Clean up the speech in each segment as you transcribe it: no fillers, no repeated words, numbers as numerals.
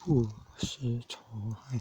不思愁海。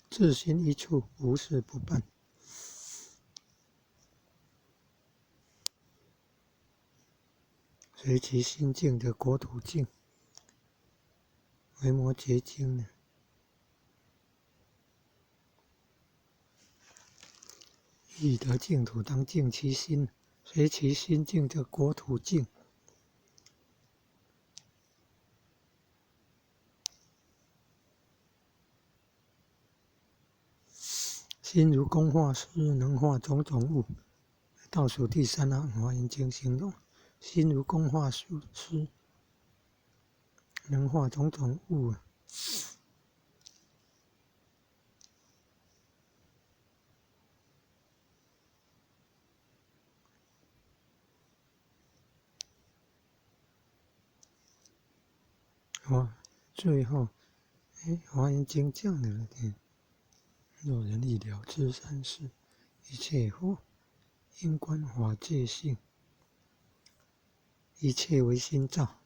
制心一处，无事不办。随其心净的国土净，维摩诘经呢？欲得净土，当净其心。随其心净的国土净。心如工画师，能画种种物。倒数第三行，华严经形容心如工画师，能画种种物。哇，最后，华严经讲的了点。若人欲了知三世一切法，应观法界性，一切唯心造。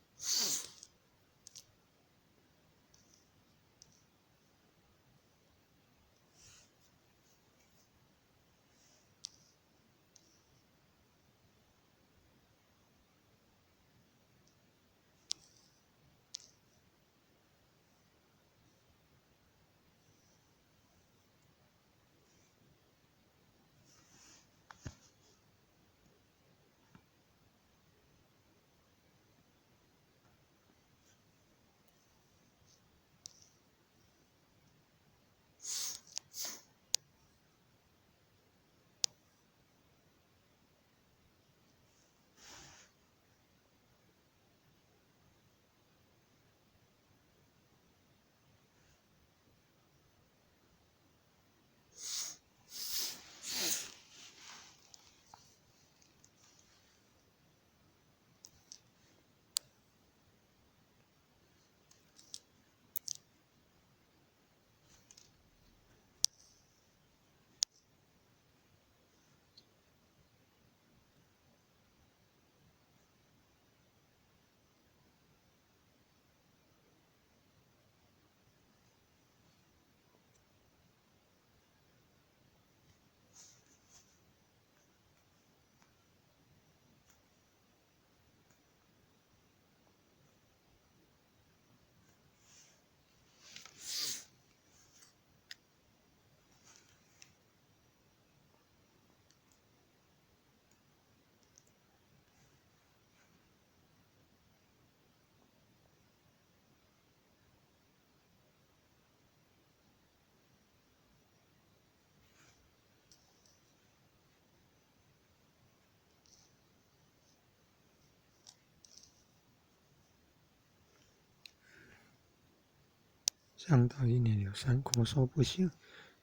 上道因缘有三：口说不行，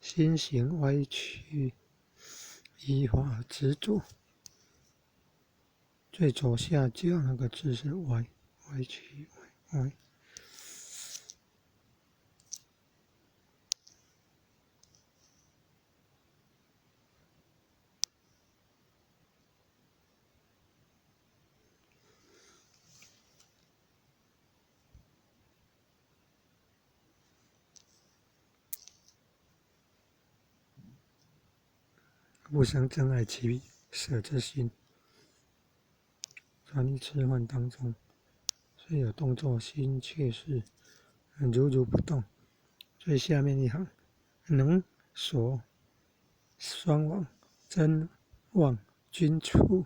心行歪曲，依法执著。最左下角那个字是歪，歪曲，歪歪。不生憎爱取舍之心，专一吃饭当中，虽有动作，心却是如如不动。最下面一行，能所双亡，真妄均除。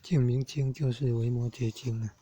净明经就是《维摩诘经》啊。